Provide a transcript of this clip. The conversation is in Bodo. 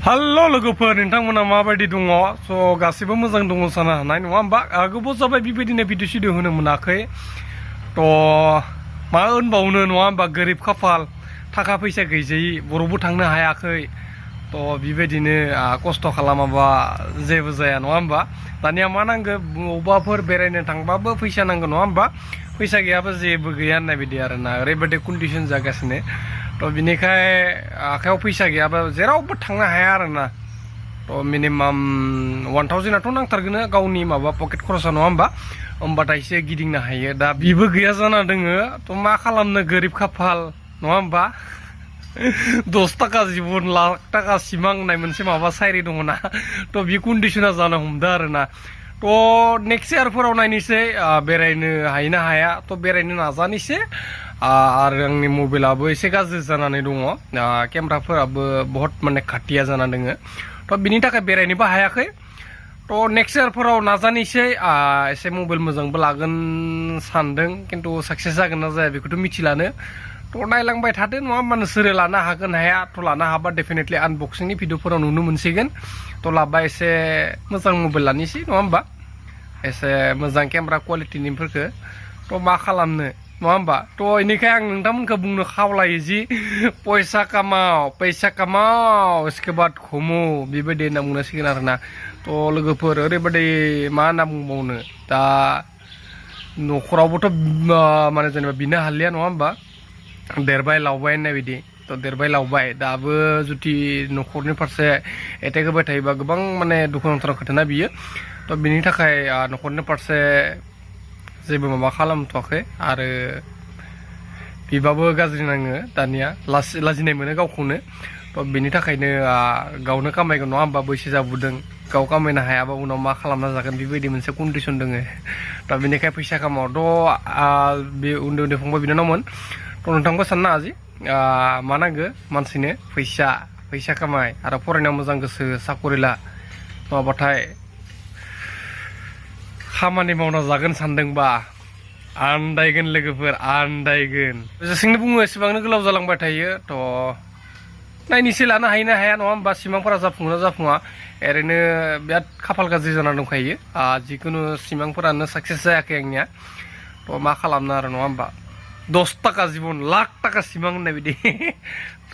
हेलो लोगोफोर नोंथांमोना माबायदि दङ स' गासिबो मोजां दङ जानो हानाय नङा होमबा गोबाव जाबाय बेबायदिनो भिडिअ सिडिअ होनो मोनाखै थ' मा होनबावनो नङा होमबा गोरिब खाफाल थाखा फैसा गैजायि बर'बो थांनो हायाखै थ' बेबायदिनो खस्थ' खालामाबा जेबो जाया नङा होमबा दानिया मा नांगौ बबावबाफोर बेरायनो थांबाबो फैसा नांगौ नङा होमबा फैसा गैयाबा जेबो गैया होननाय बायदि आरोना ओरैबायदि कन्डिसन जागासिनो थ' बिनिखाय आखायाव फैसा गैयाबा जेरावबो थांनो हाया आरोना थ' मिनिमाम 1000 नांथारगोन गावनि माबा पकेट खरसा नङा होमबा होमबाथाय एसे गिदिंनो हायो दा बिबो गैया जाना दोङो थ' मा खालामनो गोरिब खाफाल नङा होमबा 10 थाखा जीवन लाख थाखा सिमां होननाय मोनसे माबा साइरि दङना थ' बे कन्डिसना जानो हमदो आरोना थ' नेक्स्ट इयारफोराव नायनोसै बेरायनो हायो ना हाया थ' बेरायनो नाजानोसै आरो आंनि मबाइलाबो एसे गाज्रि जानानै दङ केमेराफोराबो बहुत माने खाथिया जाना दोङो थ' बिनि थाखाय बेरायनोबो हायाखै थ' नेक्स्ट इयारफोराव नाजानोसै एसे मबाइल मोजांबो लागोन सानदों खिन्थु साक्सेस जागोन ना जाया बेखौथ' मिथिलानो थ' नायलांबाय थादो नङा होमबा नोंसोरो लानो हागोन हाया थ' लानो हाबा डेफिनेटलि आनबक्सिंनि भिडिअफोराव नुनो मोनसिगोन थ' लाबा एसे मोजां मबाइल लानोसै नङा होमबा एसे मोजां केमेरा क्वालिटिनिफोरखौ थ' मा खालामनो नङा होमबा थ' बेनिखाय आं नोंथांमोनखौ बुंनो खावलायो जि पैसा कामाव इसके बाद घुमो बेबायदि होनना बुंनांसिगोन आरोना थ' लोगोफोर ओरैबायदि मा होनना बुंबावनो दा न'खरावबोथ' माने जेनेबा बिनो हालिया नङा होमबा देरबाय लावबाय होननाय बायदि थ' देरबाय लावबाय दाबो जुदि न'खरनि फारसे एटेक होबाय थायोबा गोबां माने दुखुनांथाव खोथा बियो थ' बिनि थाखाय न'खरनि फारसे जेबो माबा खालामथ'वाखै आरो बिबाबो गाज्रि नाङो दानिया लाजिनाय मोनो गावखौनो थ' बिनि थाखायनो गावनो खामायगोन नङा होमबा बैसो जाबोदों गाव खामायनो हायाबा उनाव मा खालामना जागोन बेबायदि मोनसे कन्डिसन दङ दा बेनिखाय फैसा कामावथ' बे उन्दै उन्दै फंबाय बिनानावमोन थ' नोंथांबो साननो हाजि मा नांगौ मानसिनो फैसा कामाय आरो फरायनायाव मोजां गोसो साकरि ला नङाबाथाय खामानि मावना जागोन सानदोंबा आन्दायगोन लोगोफोर आन्दायगोन जेसेबांनो बुङो एसेबांनो गोलाव जालांबाय थायो थ' नायनोसै लानो हायो ना हाया नङा होमबा सिमांफोरा जाफुङो जाफुङा ओरैनो बिराद खाफाल गाज्रि जाना दंखायो जिखुनु सिमांफोरानो साक्सेस जायाखै आंनिया थ' मा खालामनो आरो नङा होमबा 10 थाखा जीवन लाख थाखा सिमां होननाय बायदि थ'